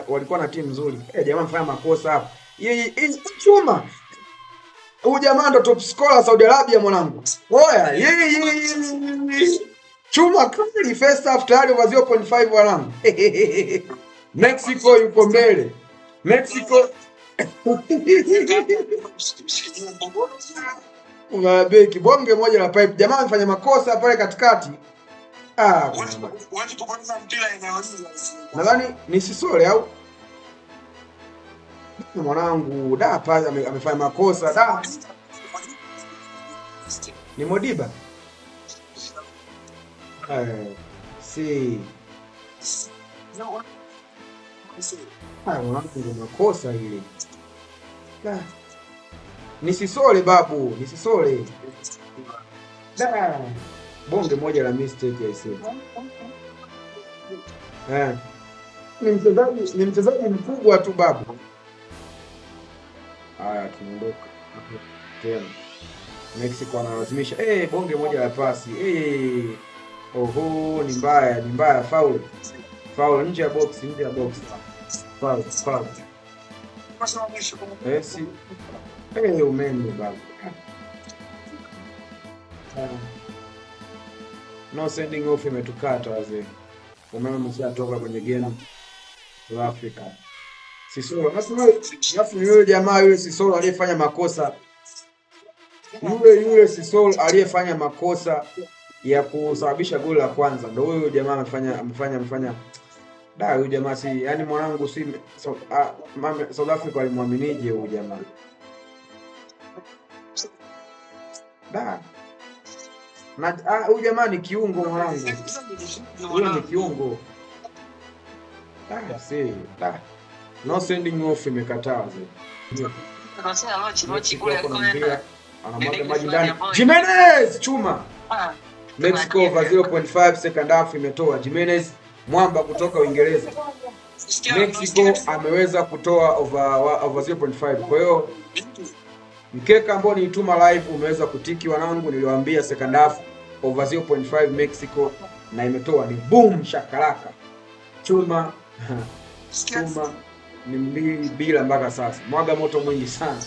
Walikuwa na timu nzuri. Eh, jamaa amefanya makosa hapa. Yeye chuma. Huyu jamaa ndo top scorer Saudi Arabia, mwanangu. Oya, yeye chuma kali, first half tayari over 0.5, mwanangu. Mexico yuko mbele. Mexico beki bonge moja la pipe. Jamaa amefanya makosa pale katikati. Ah, nadhani ni Sisole au mwanangu da pale amefanya makosa da. Ni Modiba. Si. Haya mwanangu, ndio makosa ile. Da. Ni Sisole babu, ni Sisole. Da. Bonge moja la mistake ya ise. Eh. Ni mchezaji mkubwa tu, babu. Haya, tunaondoka tena. Mexico analazimisha bonge moja la pasi. Oho, ni mbaya, ni mbaya, foul. Foul nje ya box, nje ya box. Foul, foul. Si. Umeme babu. Ah. No sending off imetukata wazee. Umeme umeshatoka kwenye game South Africa. Sisolo. Alafu yule jamaa yule Sisolo aliyefanya makosa. Yule yule Sisolo aliyefanya makosa ya kusababisha goli la kwanza ndio huyo jamaa amefanya da, huyu jamaa si yani mwanangu si so, South Africa walimwaminije huyu jamaa da na huyu jamaa ni kiungo mwanangu, huyu ni kiungo da, si da, no sending off imekataa wazee. Mexico wako na mpira, anamwaga maji ndani. Jimenez chuma. Mexico over 0.5 second half imetoa Jimenez mwamba kutoka Uingereza. Mexico ameweza kutoa over 0.5. Kwa hiyo mkeka ambao nilituma live umeweza kutiki wanangu, niliwaambia second half over 0.5 Mexico na imetoa ni boom shakalaka. Chuma chuma ni 2-0 mpaka sasa. Mwaga moto mwingi sana.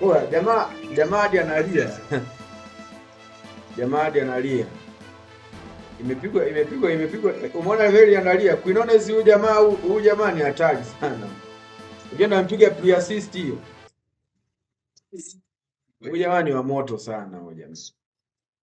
Oya, jamaa hadi analia. Jamaa hadi analia. Imepigwa, imepigwa, imepigwa. Umeona Veli analia. Quinones, huyu jamaa ni hatari sana. Ukienda ampiga pre assist hiyo. Huyu jamaa ni wa moto sana huyu jamaa.